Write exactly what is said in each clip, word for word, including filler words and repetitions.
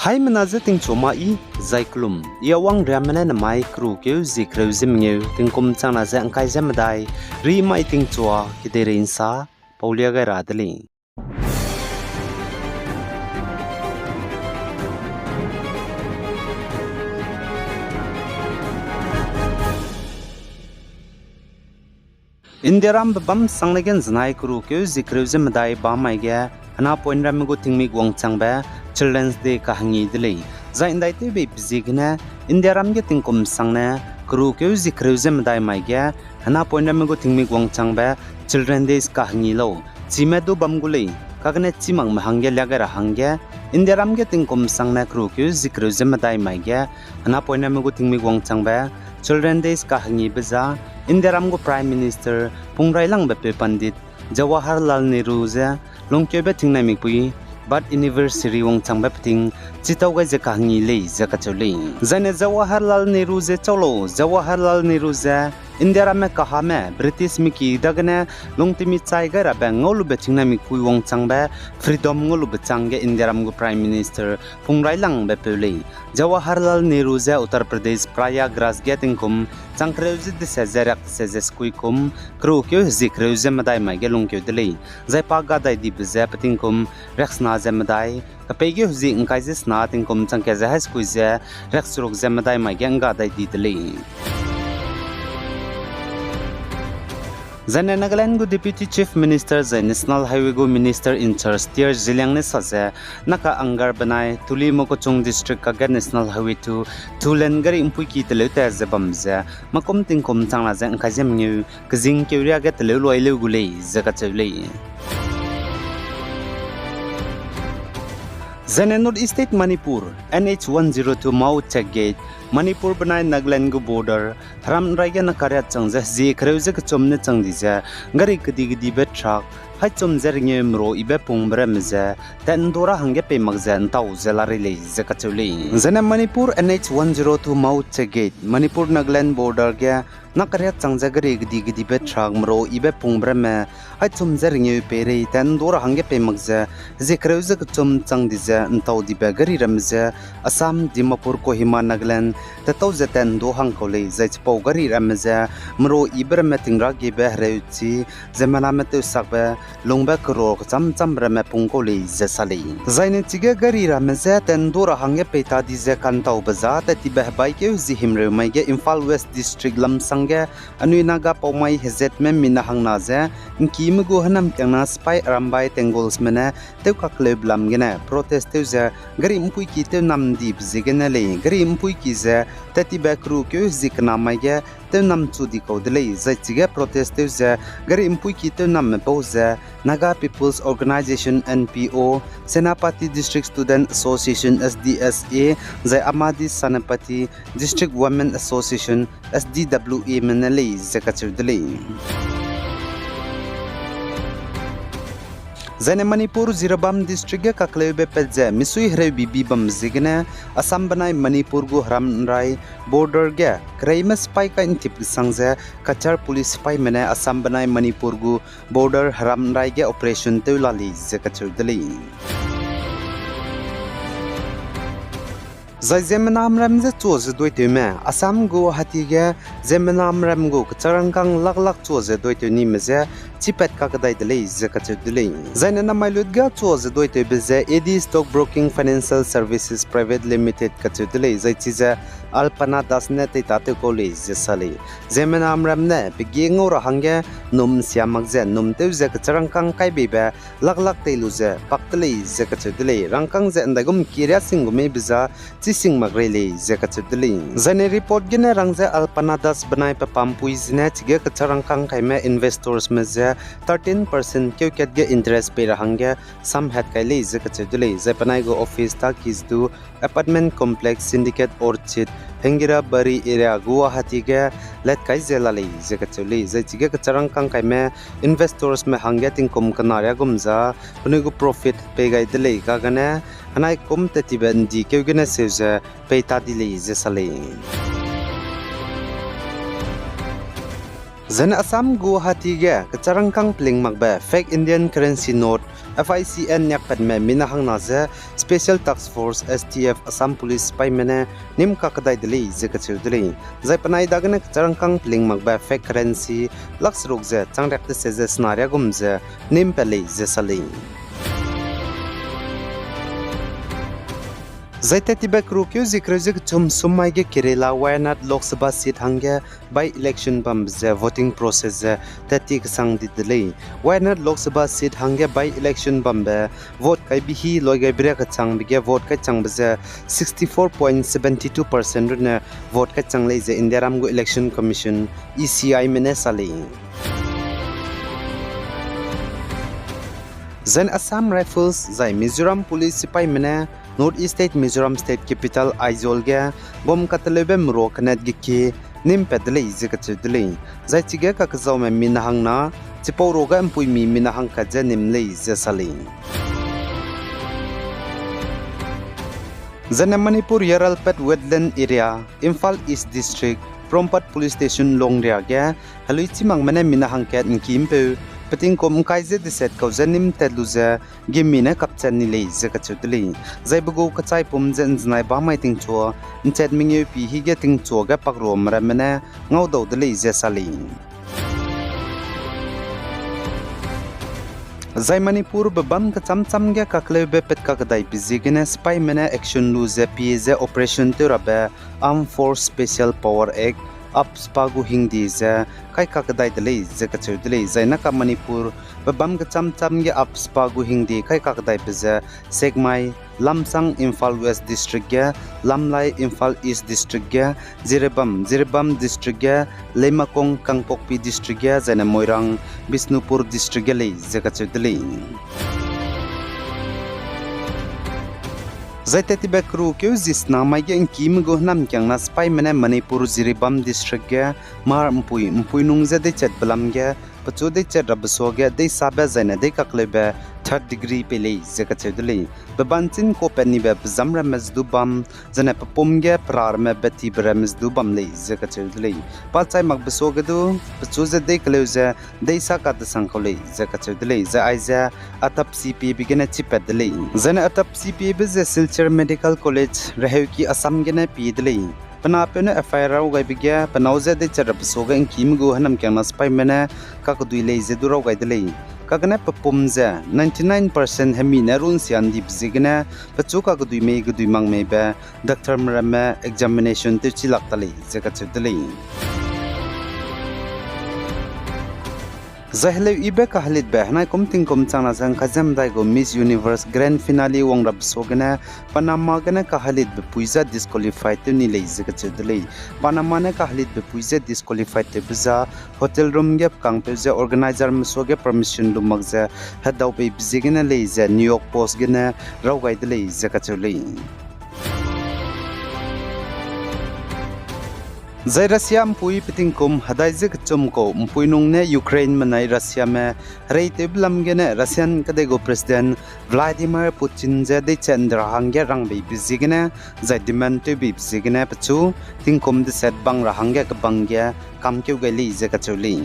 Haimena je tingchua ma i, zai kelum, i awang riamme ne namai kerukeu zie kereu ze mengeu, tingkum changna ze ngkai ze medai, ri mai tingchua, kedeirei nsa, paulia gai ra de lei. Indiaram bebâm sangle gen zenai kerukeu zie kereu ze medai bam mai ge, hena point ramme gu tingmik wangchangbe Children's Day kahengi de lei. Zai ndaitewbeibe ziegene, Indiaram ge tingkum sangne kerukeu zie kereu ze medai mai ge, hena point ramme gu tingmik wangchangbe Children's Day kahengi lau. Chime du bam gu lei, kagene chî makme hangge lia gai ra hangge, Indiaram ge tingkum sangne kerukeu zie kereu ze medai mai ge, hena point ramme gu tingmik wangchangbe Children's Day kahengibe za, Indiaram gu Prime Minister pung railangbe peu Pandit Jawaharlal Nehru ze lungkeube tingnai mikpui birth anniversary wangchangbe peting chitau gai ze kahengi lei ze kacheu lei. Zaine Jawaharlal Nehru ze chau lau, Jawaharlal Nehru ze Indiaramme kahame Britishme ki dagene lungtemi chai gai rabe ngaulube tingnai mikpui wangchangbe freedom ngaulube chang ge Indiaram gu Prime Minister pung railangbe peu lei. Jawaharlal Nehru ze Uttar Pradesh Prayagraj ge tingkum chang kereu ze dese ze riak dese ze sekui kum, kerukeu hezie kereu ze medai mai ge lungkeu de lei. Zai pa ga dai dibe ze petingkum riaksena ze medai, kepeikeu hezie ngkai ze sena tingkum chang kat ze hai sekui ze riakseruk ze medai mai ge ngga dai di de lei. Zaine Nagaland gu Deputy Chief Minister zai National Highway gu Minister in charge T R Zeliang ne sa ze, naka Angar benai Tuli Mokokchung District kage National Highway two two lane gari mpuiki teleu tat ze bam ze, makum tingkum changna ze ngkai ze mengeu, kezing keuria ge teleu luai leu gu lei ze kacheu lei. Zaine North East State Manipur, N H one zero two Mao check gate, Manipur benai Nagaland gu border, heram nrai ge nakariat chang ze hezie kereu ze kechum ne chang di ze, gari kedi kedibe truck, haichum ze rengeu merua ibe pungbe ramme ze, tat ndu ra hangge pei mak ze ntau ze la rei lei ze kacheu lei. Zaine Manipur N H one zero two Mao check gate, Manipur Nagaland border ge, nakariat chang ze gari kedi kedibe truck merua ibe pungbe ramme, haichum ze rengeu pei rei tat ndu ra hangge pei mak ze, hezie kereu ze kechum chang di ze ntau dibe gari ramme ze, Assam, Dimapur, Kohima, Nagaland, tetau ze tat ndu hang kau lei, zai chipau gari ramme ze, merua ibe ramme tingra gebe hereu chi, ziemmename tewsakbe, lungbe kero kecham cham ramme pung kau lei ze sa lei. Zaine chige gari ramme ze tat ndu ra hangge pei ta di ze kantaube za, tat tibe hebaikeu zie himreu mai ge Imphal West District lamsang ge, anui Naga paumai hezatme mina hangna ze, ngkime gu hênam kiangna sipai Arambai Tenggolsme ne, tew kakleube lam gene, protest tew ze, gari mpuiki tew nam dibe ziegene lei, gari mpuiki ze, tat tibe kerukeu hezie kena mai ge, tew nam chu di kau de lei, zai chige protest tew ze, gari mpuiki tew namme bau ze, Naga People's Organisation, N P O, Senapati District Student Association, S D S A, zai Amadi Senapati District Women Association, S D W A me ne lei ze kacheu de lei. Zaine Manipur Jiribam District ge kakleube pat ze misui hereu bibi bam ziegene Assam benai Manipur gu heram nrai border ge kereime sipai kai ntip kesang ze Cachar police sipaime ne Assam benai Manipur gu border heram nrai ge operation tew la lei ze kacheu de lei. Zai ziemmenamram ze chua ze duitewme, Assam Guwahati ge ziemmenamram gu kecharangkâng lak lak chua ze duitew nime je chipat kakdai de lei ze kacheu de lei. Zaine namai lut ga chua ze duitewbe je A D Stock Broking Financial Services Private Limited kacheu de lei, zai chize Alpana Das ne teitatew kau lei ze sa lei. Ziemmenamram ne pe ge ngau ra hangge num sia mak ze num tew ze kecharangkâng kaibeibe lak lak tei lu ze pak de lei ze kacheu de lei. Rangkâng ze ndaigum kiria sing gu meibe za chi sing mak rei lei ze kacheu de lei. Zaine report gene rang ze Alpana Das benai pe pampui zene chige kecharangkâng kaime investorsme ze thirteen percent keu kat ge interest pei ra hangge samhat kai lei ze kacheu de lei. Zai penai gu office ta ki ze du apartment complex Syndicate Orchid, Hengira Bari area Guwahati ge let kai ze la lei ze kacheu lei. Zai chige kecharangkâng kaime investorsme hangge tingkum kena riagum za penui gu profit pei gai de lei, kagane henai kum tat tibe ndi keu gene seu ze pei ta di lei ze sa lei. Zaine Assam Guwahati ge kecharangkâng peling makbe fake Indian currency note, F I C N niakpatme mina hangna ze Special Task Force, S T F, Assam Police sipaîme ne nîm kakdai de lei ze kacheu de lei. Zai penai dagene kecharangkâng peling makbe fake currency lak seruk ze changriak tese ze sena riagum ze nîm pat lei ze sa lei. Zai tat tibe kerukeu zie kereu ze kechum sum mai ge Kerala Wayanad Lok Sabha seat hangge by-election bambe ze voting process ze tat ti kesang di de lei. Wayanad Lok Sabha seat hangge by-election bambe vote kaibe hi loi gaibe ria kechangbe ge vote kaichangbe ze sixty four point seventy two percent runne vote kaichang lei ze Indiaram gu Election Commission, E C I me ne sa lei. Zaine Assam Rifles zai Mizoram Police sipaîme ne North East State Mizoram State Capital Aizawl ge bomb kateleube merua kenet ge kie nîm pat de lei ze kacheu de lei. Zai chige kakezaume mina hangna chipau ruage mpuimi mina hangkat ze nîm lei ze sa lei. Zaine Manipur Yaralpet Wetland Area, Imphal East District, Porompat Police Station Longria ge helui chî makme ne mina hangkat ngkimpeu petingkum ngkai ze deset kau ze nîm tat lu ze gimi ne kapchat ni lei ze kacheu de lei. Zai pe gu kechaipum ze nzenai bamai tingchua nchat mengeu pi hige tingchua ge pakruame ramme ne ngaudau de lei ze sa lei. Zai Manipur bebâm kechâm châm ge kakleube pat kakdaibe ziegene sipaîme ne action lu ze pie ze operation tew rabe Armed Force Special Power Act, AFSPA gu hingde ze kai kakdai de lei ze kacheu de lei. Zai naka Manipur bebâm kechâm châm ge AFSPA gu hingde kai kakdaibe ze Sekmai, Lamsang Imphal West District ge, Lamlai Imphal East District ge, Jiribam, Jiribam District ge, Leimakong Kangpokpi District ge, zaine Moirang Bishnupur District ge lei ze kacheu de lei. Zai tat tibe kerukeu zie sena mai ge ngkime gu hênamkiangna sipaîme ne Manipur Jiribam District ge Mahar mpui, mpui nung ze deichatbe lam ge pechu deichat rabe suage deisabe zaine deikakleube third degree pei lei ze kacheu de lei. Pebanchîn kaupat nibe pezâm ramme ze du bam, zaine pepum ge pera ramme betibe ramme ze du bam lei ze kacheu de lei. Pa chai makbe suage du, pechu ze deikeleu ze deisa kadesang kau lei ze kacheu de lei. Zai aize autopsy piebe gene chipat de lei. Zaine autopsy piebe ze Silchar Medical College, Reheuki, Assam gene pie de lei. Pe napeu ne F I R raw gaibe ge, pe nâu ze deichat rabe suage ngkime gu hênamkiangna sipaîme ne kakedui lei ze du raw gai de lei. Kagene pepum ze ninety nine percent hemi ne runsia ndibe ziegene, pechu kakedui mei kedui mak meibe, doctorme ramme examination tewchi lak ta lei ze kacheu de lei. Zai heleu ibe kahelitbe henai kum tingkum changna ze ngkai ze medai gu Miss Universe Grand Finale wang rabe suagene, Panama gene kahelitbe pui ze disqualify tew ni lei ze kacheu de lei. Panama ne kahelitbe pui ze disqualify tewbe za hotel room ge pekangpeu ze organizerme suage permission lu mak ze hedau peibe ziegene lei ze New York Post gene raw gai de lei ze kacheu lei. Zai Russia mpui petingkum hedai ze kechum kau mpui nung ne Ukraine menai Russiame hereitewbe lam gene Russian kedei gu President Vladimir Putin ze deichat nde ra hangge rangbeibe ziegene, zai demand tewbeibe ziegene pechu tingkum deset bang ra hangge kebang ge kamkeu gai lei ze kacheu lei.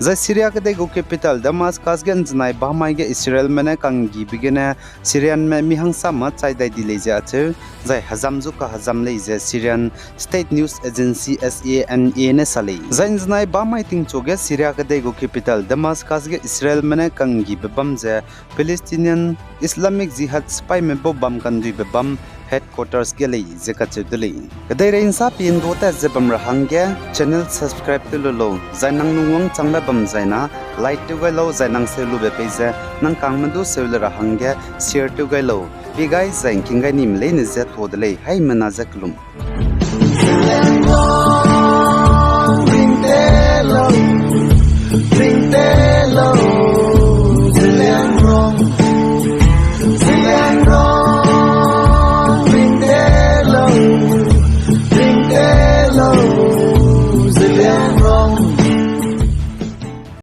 Zai Syria kedei gu capital Damascus ge nzenai bamai ge Israelme ne kanggibe gene Syrianme mi hangsame chai dai di lei ze acheu, zai hezam zu kahezam lei ze Syrian State News Agency, S A N A, ne sa lei. Zai nzenai bamai tingchu ge Syria kedei gu capital Damascus ge Israelme ne kanggibe bam ze Palestinian Islamic Jihad sipaîme bau bam kanduibe bam headquarters ge lei ze kacheu de lei. Kedeirei nsa pindua tat ze bam ra hangge channel subscribe tew lu lau, zai nang nung wangchangbe bam zaina like tew gai lau, zai nang seu lube pei ze nang kangme du seu le ra hangge share tew gai lau. Pie gai zai ngking gai nime leine ze tuâ de lei, haimena ze kelum.